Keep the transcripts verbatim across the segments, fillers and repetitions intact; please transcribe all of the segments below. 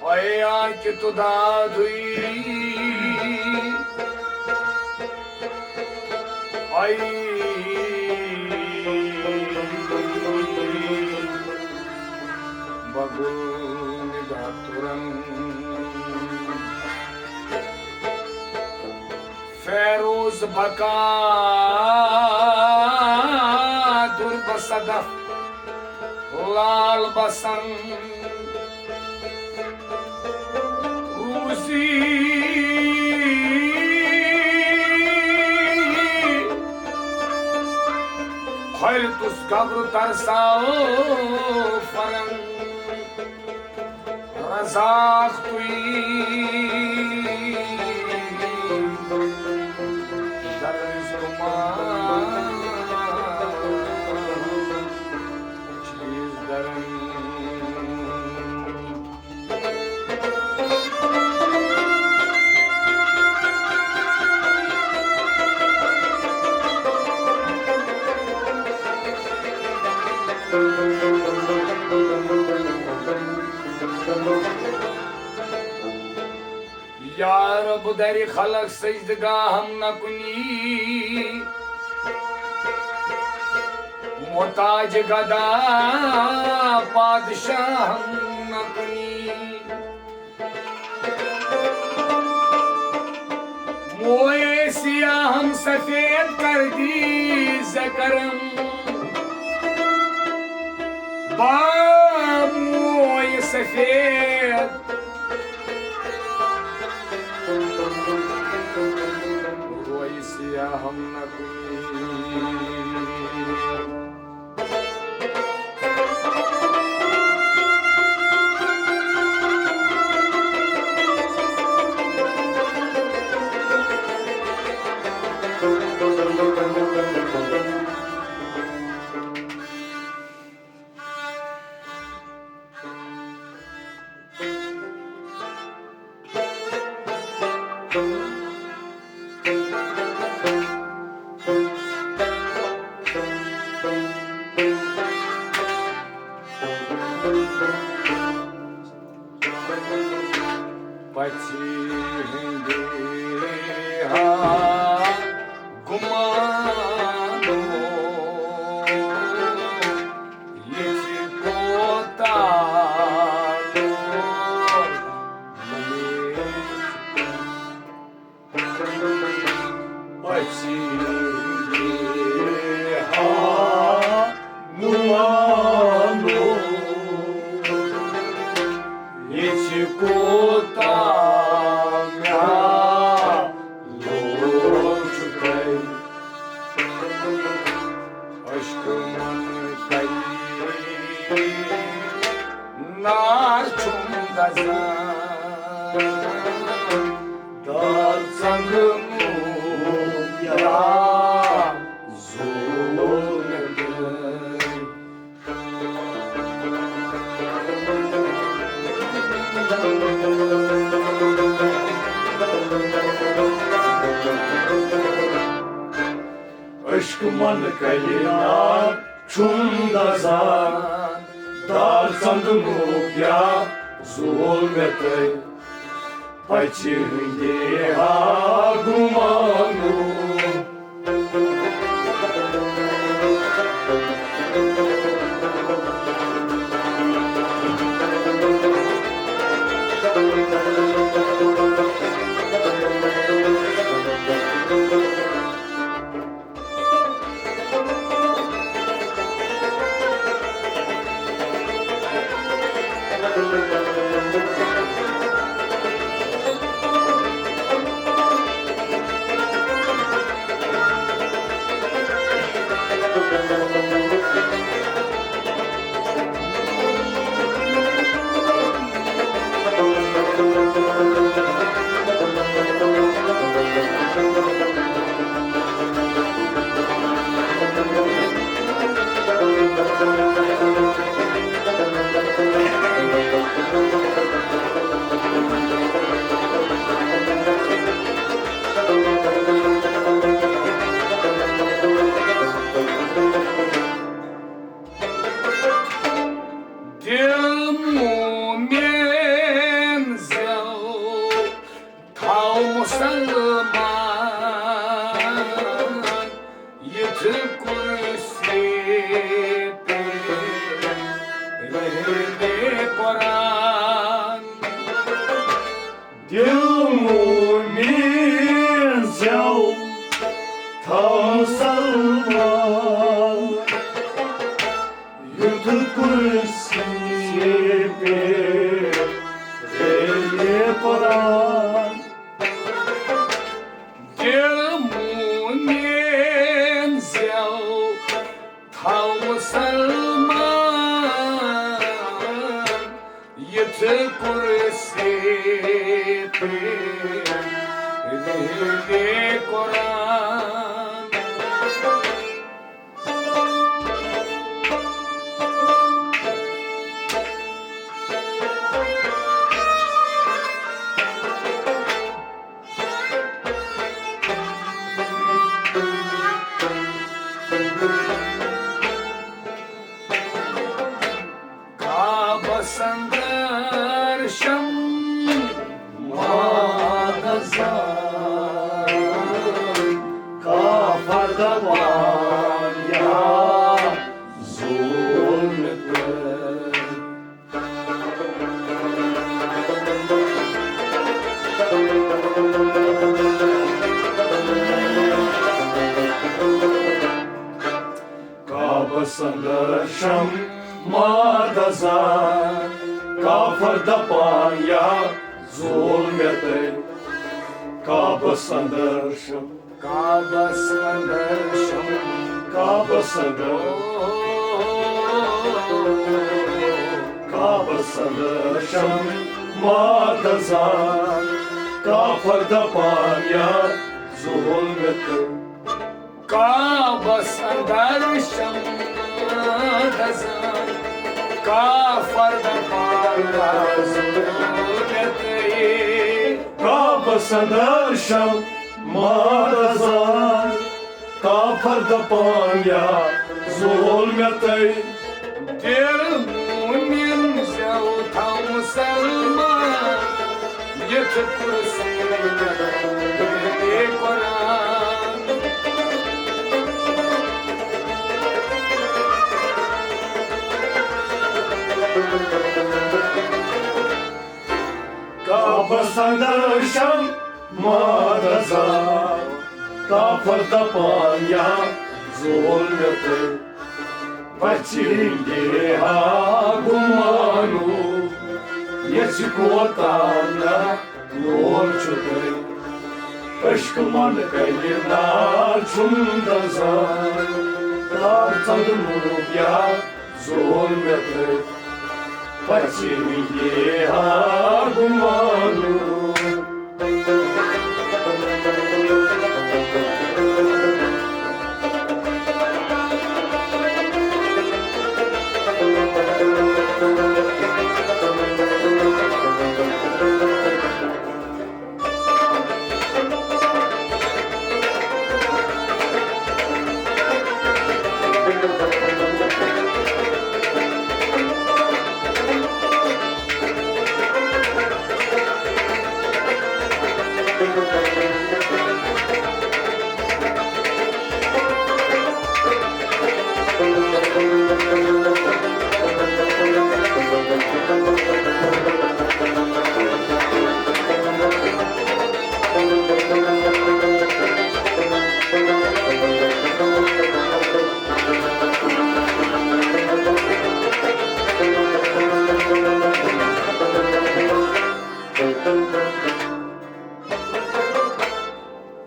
A آ کہِ تُدادُے، A بگُل نگاہ تُرن۔ فیروز بقا در بصدف لال بسن روزی، کھۄرِ تُس گبرُ ترساو فرن۔ رزاق تُے درس کُمار چیز درن۔ یا رب، درِ خلق سجدگاہم نکنی، محتاج گدا پادشاہم نکنی۔ موئے سیاہم سفید کر دی ز کرم، با موئے سفید۔ روئے سیاہم نکنی۔ پژھِ ہٕنٛدِ ہا گُمانو ییٚژھِ کوتاہ لوٚگ۔ پژھِ ہا گُمانو ییٚژھِ کوتاہ مےٚ لوٚگ چھُ تۄہہِ۔ عشقہٕ من کَرِ نار چھُم دَزان۔ دار ژنٛگہٕ موٗیا زول مےٚ۔ عشقہٕ من کَرِ نار چھُم دَزان، دار ژنٛدٕ موٗیا زول مےٚ تۄہہِ۔ پژھِ ہٕنٛدِ ہا گُمانو۔ کرسی پہ رہے قرآن۔ دل مومن زیو تھاو سلمان، یُتھ کرسی پہ رہے قرآن۔ دل مومن زیو تھاو سلمان، یُتھ کرسی پہ رہے قرآن۔ کعبس اندر شمع دزان، کافر دپان یا ظلم تہٕ۔ کعبس اندر شمع دزان، کافر دپان یا زول مےٚ تٔمۍ۔ کعبس اندر شمع، کعبس اندر شمع، کعبس اندر، کعبس اندر شمع دزان، کافر دپان یا زول مےٚ تٔمۍ۔ کعبس اندر شمع دزان، کافر دپان یا زول مےٚ تٔمۍ۔ کعبس اندر شمع دزان، کافر دپان یا زول مےٚ تٔمۍ۔ دل مومن زیو تھاو سلمان، یتھ کرسی پہ رہے قرآن۔ کعبس اندر شمع دزان، کافر دپان یا زول مےٚ تٔمۍ۔ پژھِ ہٕنٛدِ ہا گُمانو، یژھِ کوتاہ نہ لول چھُ تٔمۍ۔ عشقہٕ من کنہِ نار چھُم دزان، تار ژندنُک یا زول مےٚ تٔمۍ۔ پژھِ ہٕنٛدِ ہا گُمانو۔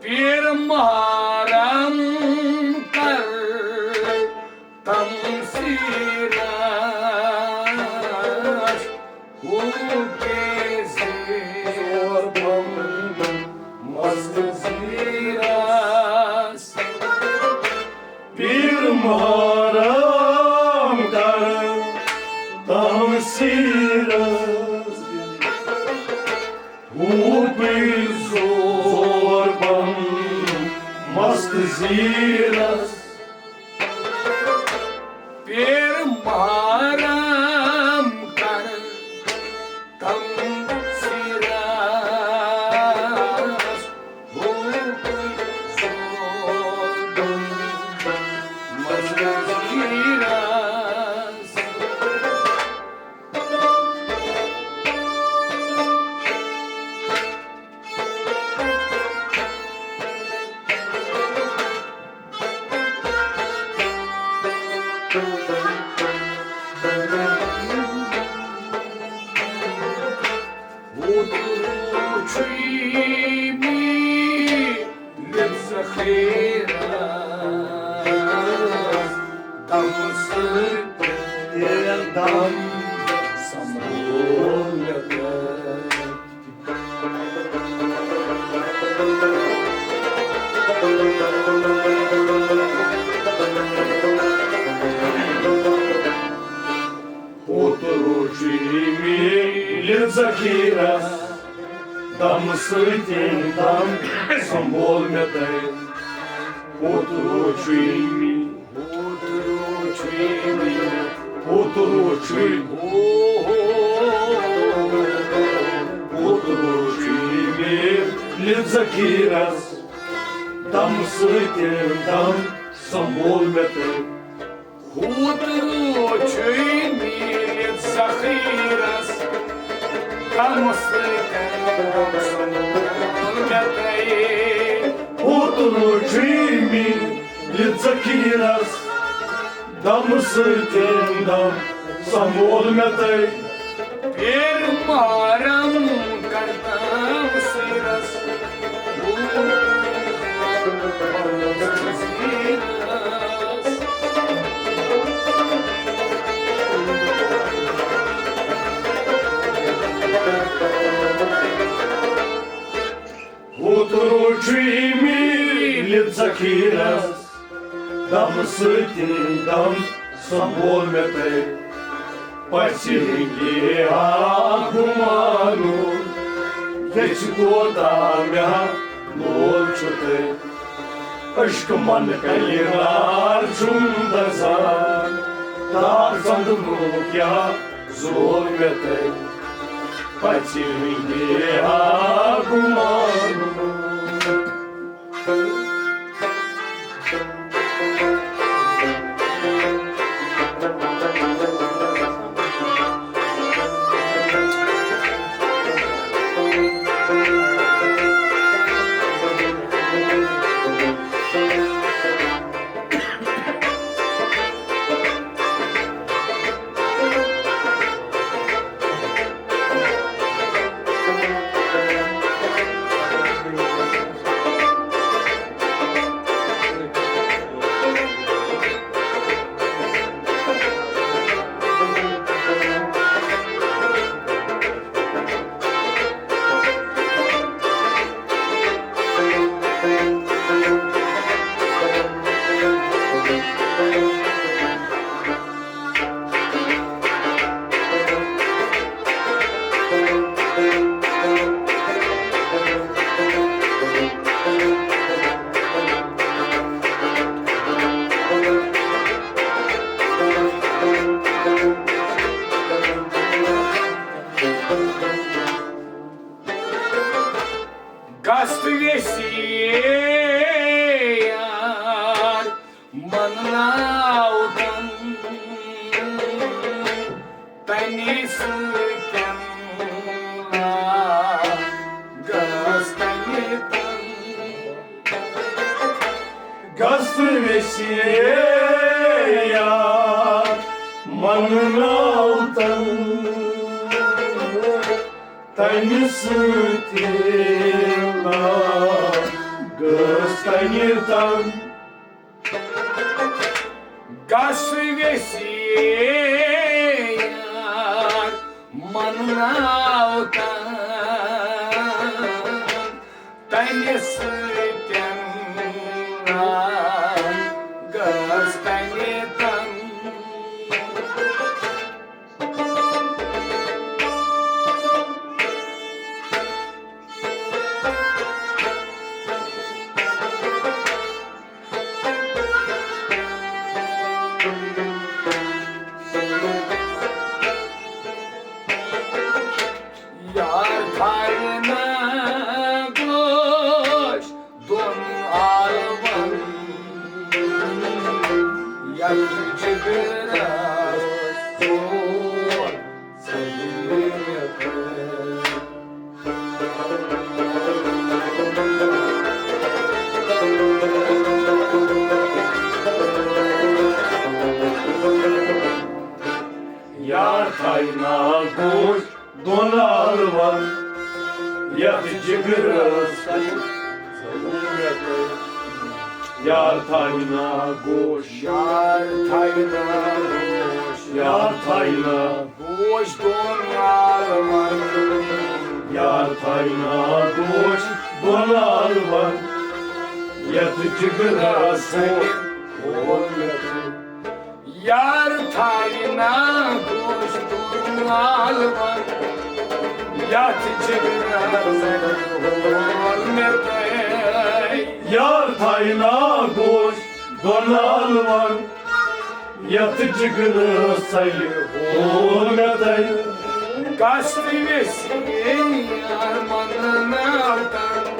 پیر محرم کر تم سیرس، ہو کے زور بم مست زیرس۔ پیر محرم کر تم سیرس، ہو کے زور بم مست زیرس۔ پیر محرم کر تم سیرس، ہو کے زور بم خیرس دم سۭتۍ دم سنبھول مےٚ تہٕ۔ اوترٕ چھُے میٖلِتھ ذخیرس، دم سۭتۍ دم سنبھول مےٚ تہٕ۔ اوترٕ چھُے میٖلِتھ، اوترٕ چھُے میٖلِتھ، اوترٕ چھُے، اوترٕ چھُے میٖلِتھ ذخیرس، دم سۭتۍ دم سنبھول مےٚ تہٕ۔ اوترٕ چھُے میٖلِتھ ذخیرس، دم سۭتۍ دم سنبھول مےٚ تہٕ۔ اوترٕ چھُے میٖلِتھ ذخیرس، دم سۭتۍ دم سنبھول مےٚ تہٕ۔ پیر محرم کردم سیرس۔ اوترٕ چھُے میٖلِتھ ذخیرس، دم سۭتۍ دم سنبھول مےٚ تہٕ۔ پژھِ ہٕنٛدِ ہا گُمانُک، ییٚژھِ کوتاہ مےٚ ہا لول چھُ تہٕ۔ عشقہٕ من کلہِ نار چھُم دزان، داغ زندٕ لوگ یا زول مےٚ تہٕ۔ پژھِ ہٕنٛدِ ہا گُمانُک۔ گژھ ویسی یار منناوتن، تنی سۭتۍ گژھ تنی تن۔ گژھ ویسی یار منناوتن، تنی سۭتۍ گژھ تنی تن۔ گژھ ویسی یار منناوتن، تنہِ سۭتۍ گژھ تنہِ تن۔ یار تھاوِ نہ گوش دۄن عالمن، یتھ جگرس ژوٗر ژٔلِتھ۔ یار تھاوِ نہ گوش دۄن عالمن، یتھ جگرس ضرورت۔ یار تھاوِ نا گوش۔ یار تھاوِ نا گوش۔ یار تھاوِ نا۔ گوش دۄن عالمن۔ یار تھاوِ نا گوش دۄن عالمن۔ یتھ جگرس سنہِ ہول مےٚ تُل۔ یار تھاوِ نا گوش دۄن عالمن۔ یتھ جگرس سنہِ ہول مےٚ تُل۔ یار تھاوِ نا گوش دۄن عالمن۔ یتھ جگرس سنہِ ہول مےٚ تُل۔ کس تہِ ویژھِ یار منناو تن،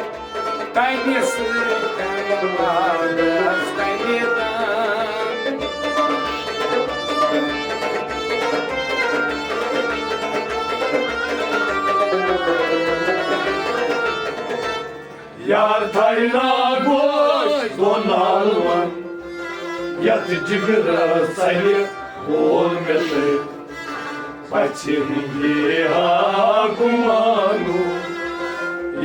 تمہِ سۭتۍ کرِ وادس کنہِ دان۔ یار تھاوِ نا گوش دۄن عالمن، یتھ جگرس سنہِ ہول مےٚ تُل۔ پژھِ ہُنٛدے ہا گُمانو،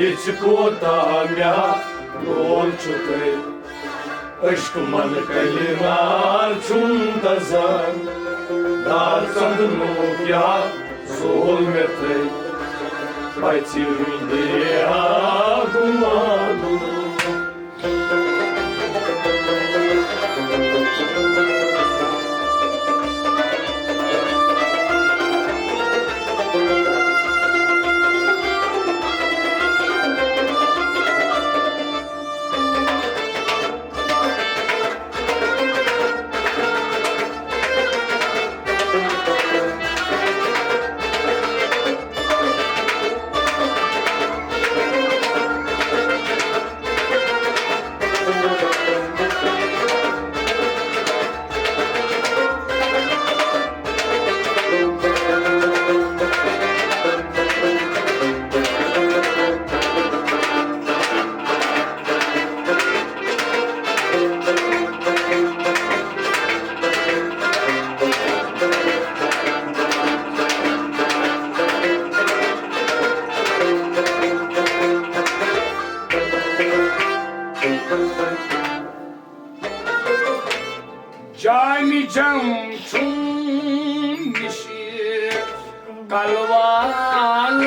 یہِ چھِ کوتاہ مےٚ لول چھُ تۄہہِ۔ عشق من کلہِ نار چھُم دزان، دار ژندنُک یا زول مےٚ تھٲے۔ پژھِ ہُنٛدے آ گُمانو۔ جامِ جم چھُم نِشہِ کلوالس،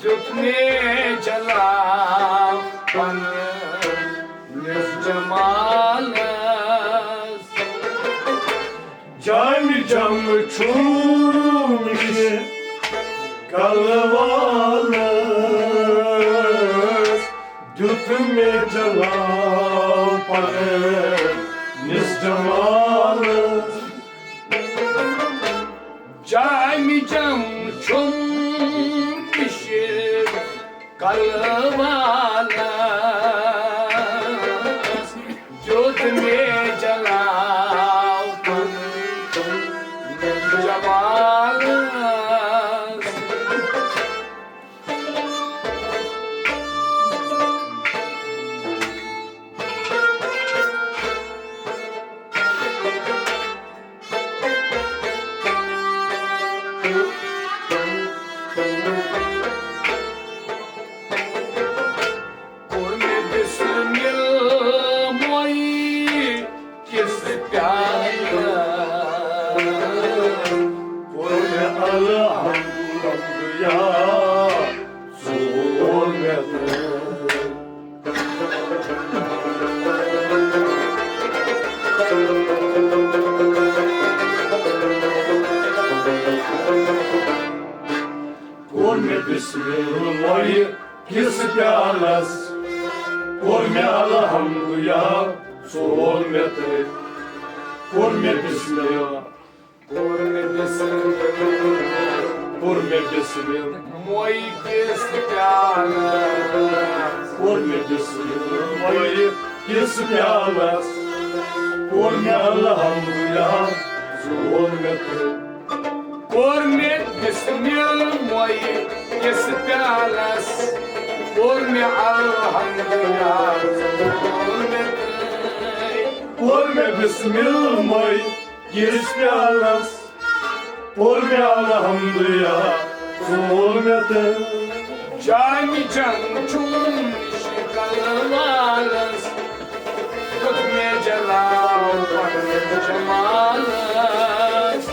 دیُت مےٚ جلال پننِس جمالس۔ جامِ جم چھُم نِشہِ کلوالس، دیُت مےٚ جلال پننِس جمالس۔ جامِ جم چھُم نِشہِ کلوالس، دیُت مےٚ جلال پننِس جمالس۔ کوٚر مےٚ بسمل مۄیہِ کِس پیالس، کوٚر مےٚ الحمد یا ژوٚل مےٚ تہٕ۔ کوٚر مےٚ بسم اللہ کِس پیالس، کوٚر مےٚ الحمد یا ژوٚل مےٚ تہٕ۔ کوٚر مےٚ بسم اللہ۔ کوٚر مےٚ بسم اللہ۔ کوٚر مےٚ بسم اللہ۔ مۄیہِ کِس پیالس۔ کوٚر مےٚ بسم اللہ۔ مۄیہِ کِس پیالس۔ کوٚر مےٚ الحمد یا ژوٚل مےٚ تہٕ۔ کوٚر مےٚ بسم اللہ مۄیہِ کِس پیالس۔ کوٚر مےٚ الحمد یا ژوٚل مےٚ تہٕ۔ کوٚر مےٚ بسم اللہ مۄیہِ کِس پیالس۔ پوٚر مےٚ الحمدللہ، ژوٚل مےٚ تہٕ۔ جامِ جم چھُم نِشہِ کلہٕ جمالس۔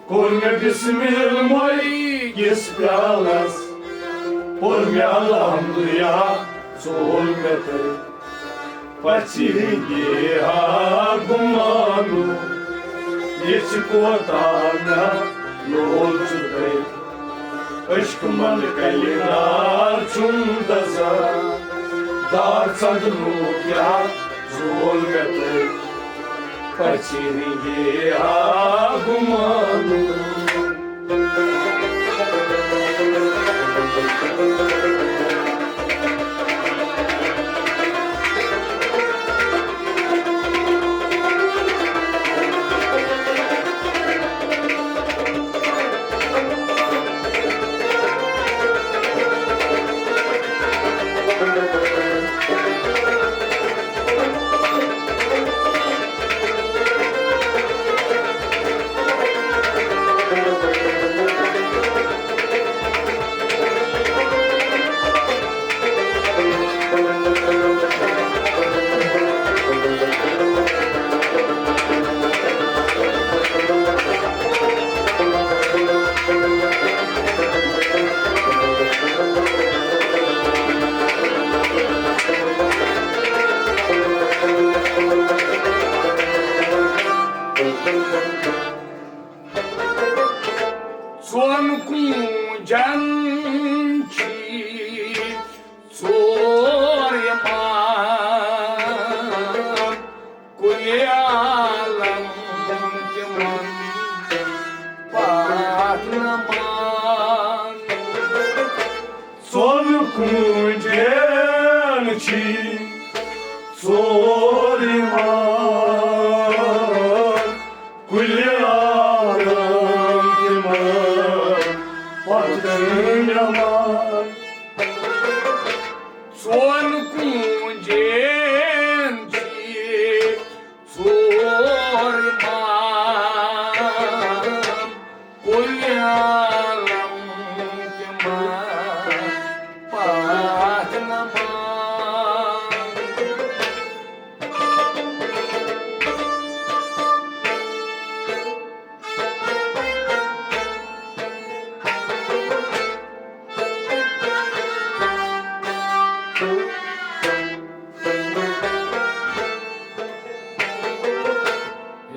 کوٚر مےٚ بسم اللہ مٔے کِس پیالس، پوٚر مےٚ الحمدُ یا ژول مےٚ تٔتھۍ۔ پژھِ ہٕنٛدِ ہا گُمانُک، ییٚژھِ کوتاہ مےٚ لول چھُ تٔتھۍ۔ عشق من کلہِ دار چھُم دزان، دار ژنٛدنُک کیٛاہ زول مےٚ تٔتھۍ۔ پژھِ ہٕنٛدِ ہا گُمانُک۔ ژۄن کوٗنجن چھِ ژور یِوان، کُلِ عالم تِمن پاک نہٕ مان۔ ژۄن کوٗنجن چھِ ژور یِوان، کُلِ عالم تِمن پتہٕ نٮ۪ماز۔ ژۄن کوٗنجن چھِ ژور یِوان، کُلِ عالم تِمن پاک نہٕ مان۔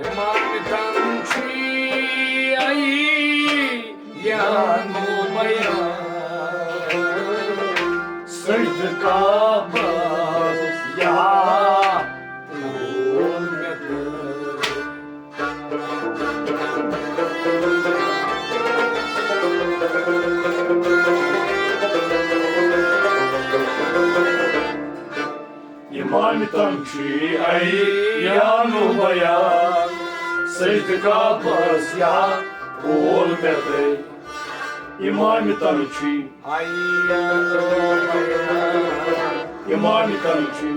امامتن چھُے عیانُ بیان، سجدٕ کعبس یا پوٗر مےٚ تہٕ۔ امامتن چھُے عیانُ بیان، سجدٕ کعبس یا پوٗر مےٚ تہٕ۔ امامتن چھُے، امامتن چھُے۔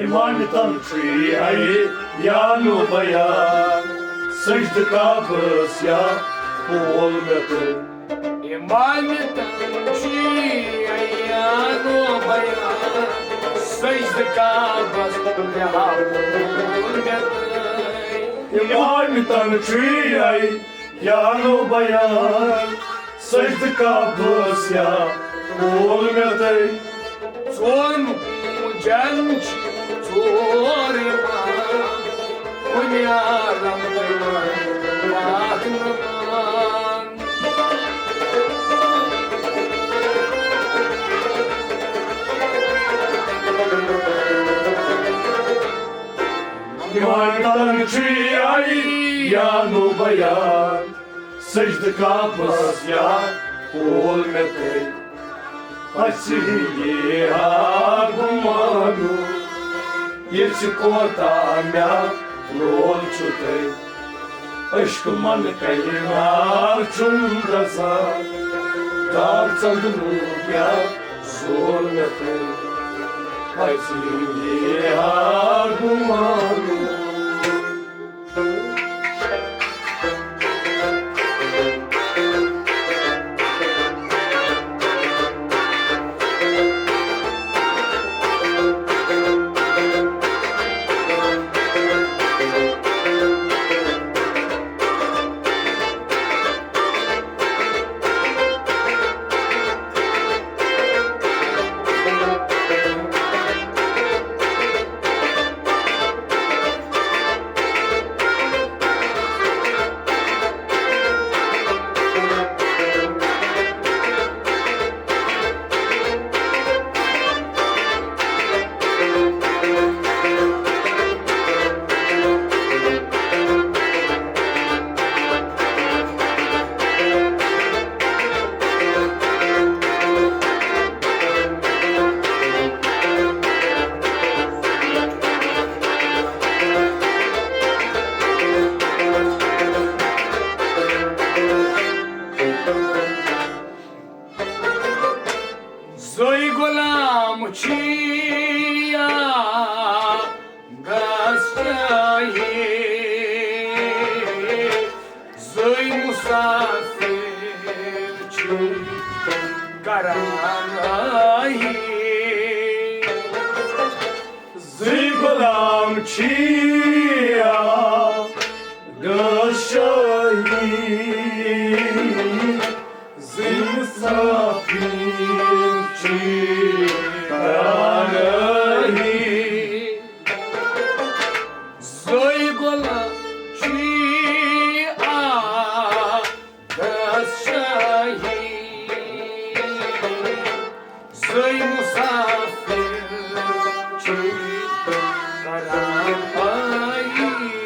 امامتن چھُے عیانُ بیان، سجدٕ کعبس یا پوٗر مےٚ تہٕ۔ امامتن چھُے عیانُ بیان، سجدٕ کعبس یا پوٗر مےٚ تہٕ۔ امامتن چھُے عیانُ بیان، سجدٕ کعبس یا پوٗر مےٚ تہٕ۔ ژۄن کوٗنجن چھِ ژور یِوان، کُلِ عالم تِمن پاک نہٕ مان۔ امامتن چھُے عیانُ بیان، سجدٕ کعبس یا پوٗر مےٚ تہٕ۔ پژھِ ہٕنٛدِ ہا گُمانُک، یہِ ژٕ کوتاہ مےٚ لول چھُ تۄہہِ۔ عشقہٕ من کَلہِ نار چھُم دَزان، دار ژَندٕ لوٗکھ یا زور مےٚ تۄہہِ۔ اَژِ یِم یی ہا گُمانہٕ۔ زٕے غلام چھی یا گژھِ شٲہی، زٕے مُسافِر چھی کران رٲہی۔ زٕے غلام چھی یا گژھِ شٲہی، زٕے مُسافِر چھی کران رٲہی۔ زٕے غلام چھی آ گژھِ شٲہی، زٕے مُسافِر چھی کران رٲہی۔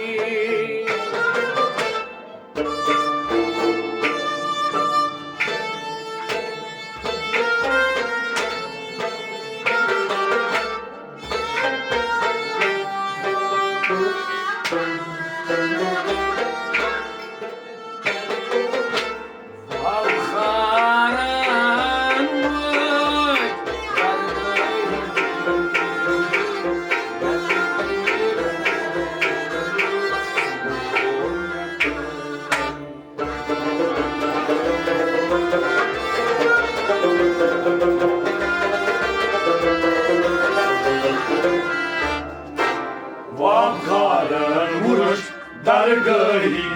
وابکارن وُچھ درگاہی،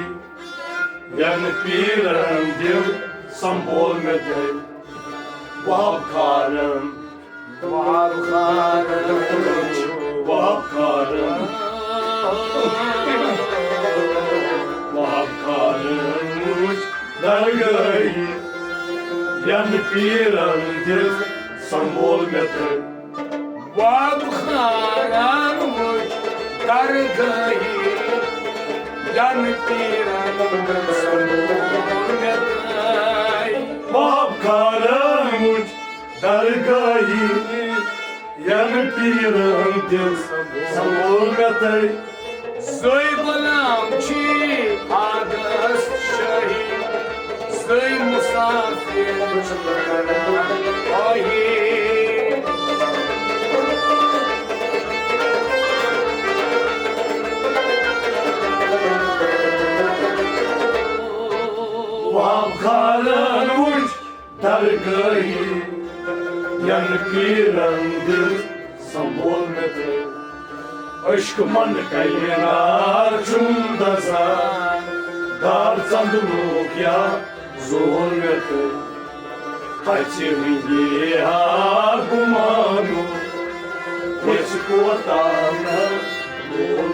ین پیرن دِل سنبھول مےٚ تۄہہِ۔ وابکارن، وابکارن وُچھ، وابکارن، وابکارن وُچھ درگاہی، ین پیرن دِل سنبھول مےٚ تۄہہِ۔ وابکارن وُچھ درگاہی، ین پیرن دِل سنبھول مےٚ تۄہہِ۔ وابکارن وُچھ درگاہی، ین پیرن دِل سنبھول مےٚ تۄہہِ۔ زٕے غلام چھی آگس شٲہی، زٕے مُسافِر چھی کران رٲہی۔ وابکارن وُچھ درگاہی، ین پیرن دِل سنبھول مےٚ تۄہہِ۔ عشقہٕ من کَلہِ نار چھُم دَزان، دار ژَندٕ لوٗکھ یا زور مےٚ تۄہہِ۔ اَژِ وٕنہِ ہا گُمانُک، ویژھِ کوتاہ مےٚ لول